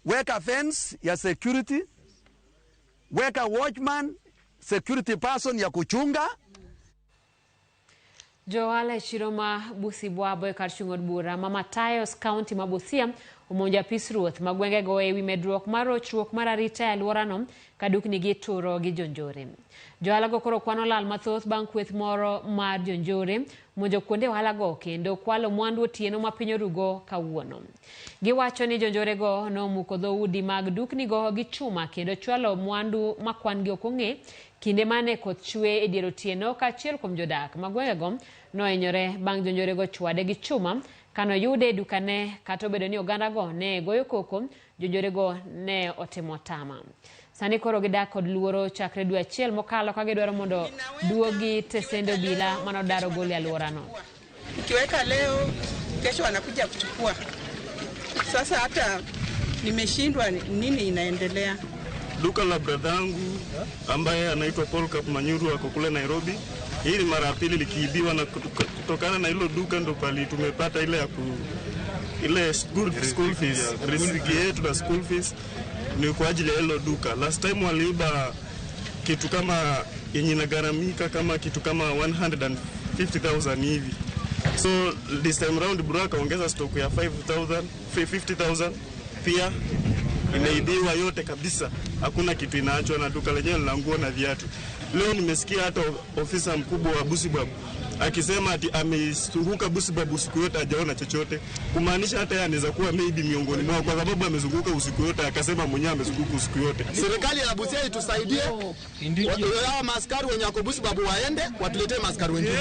Weka fence ya security, weka watchman, security person ya kuchunga. Jo ohala e chiro ma Busibwabo e kar chung' od bura ma Matayos kaunti ma Busia omonjo apis ruoth ma gwengego ewi medruok mar rochruok mar arita e alworano ka duknigi ituro gi jonjore. Jo ohalago koro kwano lal mathoth bang' kweth moro mar jonjore monjo kuonde ohalago kendo kwalo mwandu otieno ma piny orugo kawuono. Giwacho ni jonjorego nomuko dhoudi mag duknigo gi chuma kendo chwalo mwandu ma kwan gi ok ong'e kinde mane koth chwe e dier otieno ka achiel kuom jodak ma gwengego nohinyore bang' jonjorego chwade gi chuma kanoyude e dukane kata obedo ni ogandago ne goyo koko, jonjorego ne otimo tama. Sani koro gidak kod luoro chakre dwe achiel mokalo ka gidwaro mondo duogi tesende obila manodar ogol e alworano. Ukiweka leo, kesho wanakuja kuchukua. Sasa hata nimeshindwa nini inaendelea. Duka la brother yangu ambaye anaitwa Paul Cap Manyuru ako kule Nairobi. Hii ni mara ya pili likiibiwa, na kutokana na hilo duka ndo pali tumepata ile ya ku ile school fees, riziki yetu na school fees ni kwa ajili ya hilo duka. Last time waliiba kitu kama yenye inagharamika kama kitu kama 150,000 hivi. So this time round bro akaongeza stock ya 5,000, 50,000 pia imeibiwa yote kabisa, hakuna kitu inaachwa, na duka lenyewe lina nguo na viatu. Leo nimesikia hata ofisa mkubwa wa Busibwabu akisema ati amezunguka Busibwabu usiku yote hajaona chochote, kumaanisha hata yeye anaweza kuwa maybe miongoni mwao, kwa sababu amezunguka usiku yote, akasema mwenyewe amezunguka usiku yote. Serikali ya Busia itusaidie, hao maaskari wenye wako Busibwabu waende watuletee maaskari wengine.